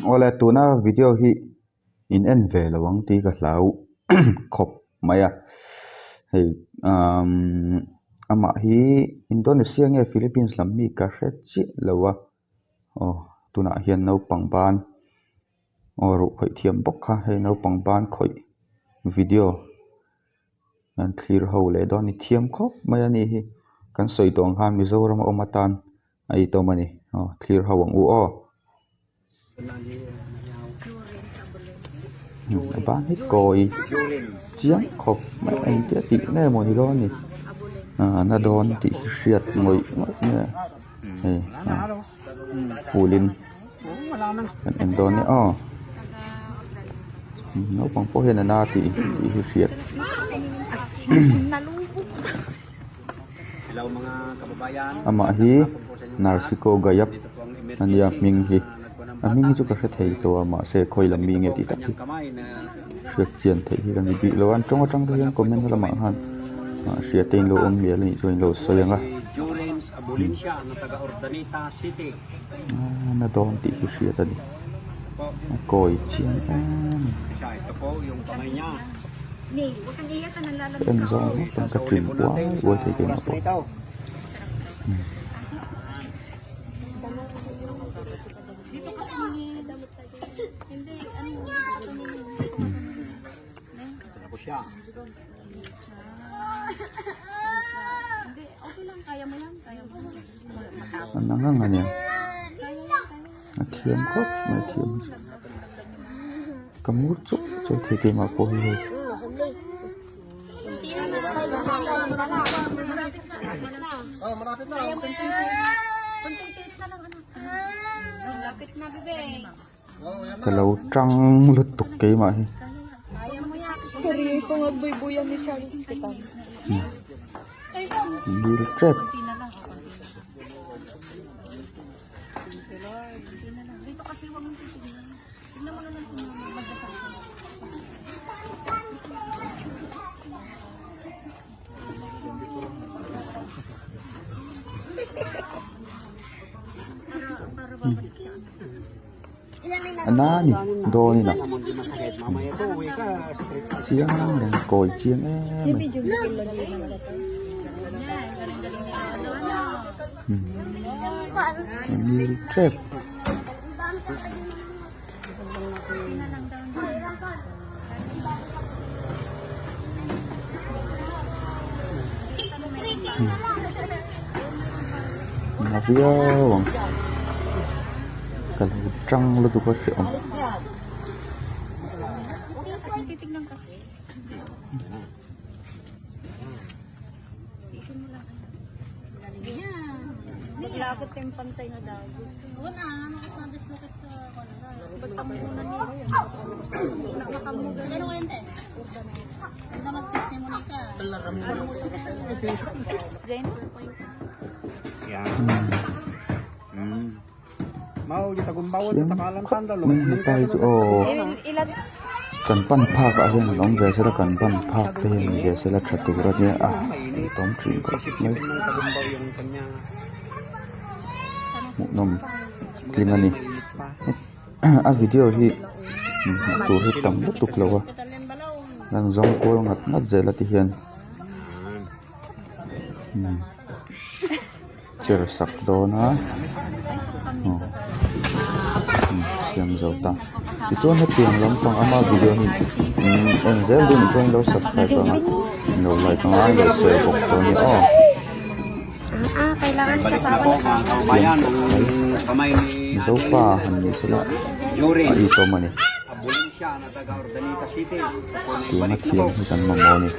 Awle tuna video hi in en ve lo ang tih ka hlau khawp mai a hei umm amah hi Indonesia nge Philippines lam mi ka hre chiah lo a aw tunah hian naupang ban aw ruh khawih thiam bawk kha hei naupang ban khawih video an thlir ho leh dawn a ni thiam khawp mai a ni hi kan sawi tawh ang khan Mizoram a awm atan a itawm a ni aw thlir ho ang u aw a ban hi kawi chiang khawp mai a engtia tih nge maw ni dawn ni ah na dawn tih hi hriat ngawih ngawih mai a hei full in kan en dawn nia aw naupang pawh hian a na tih tih hi hriat. Amah hi Narsico Gayap a nia hming hi a hming hi chu ka hre thei tawh a mahse khawi lam mi nge tih tak hi hriat chian theih hi ka ni bik lo a an tawng atang te hian comment na lamah khan ah hriat te in lo awm mial a nih chuan in lo sawi ang a na dawn tih hi hriat a ni a kawi chiang em a ni. En zawng ngawt ang ka ṭin uai uai thei keimah pawh. An ang ang a nia a thiam khawp mai a thiam chu ka mur chawp chawp thei keimah pawh hi hei. Ka lo tang lutuk keimah hi. Dil tep. A na a ni dawn in a chiang reng kawi chiang em em a nil tep. Na viau ang ka lo tang lutuk a hrehawm. Thiam khawp mai hepa hi chu aw kan pan phak ah hian an awm ve sela kan ban phak te hian ni ve sela tha tur a nia a intawm thin khawp mai hmuhnawm tling a ni a video hi hmuh tur hi tam lutuk lo a an zawng kual ngat ngat zel a ti hian. Chair sak dawn a aw siam zo ta tichuan hetiang lampang ama video hi en zel dawn ah chuan ilo subscribe ang a ilo like ang a ilo share bawk dawn a ni aw. Mizo pa han ni sela a itawm a ni tuna thiam hi kan mamawh a ni.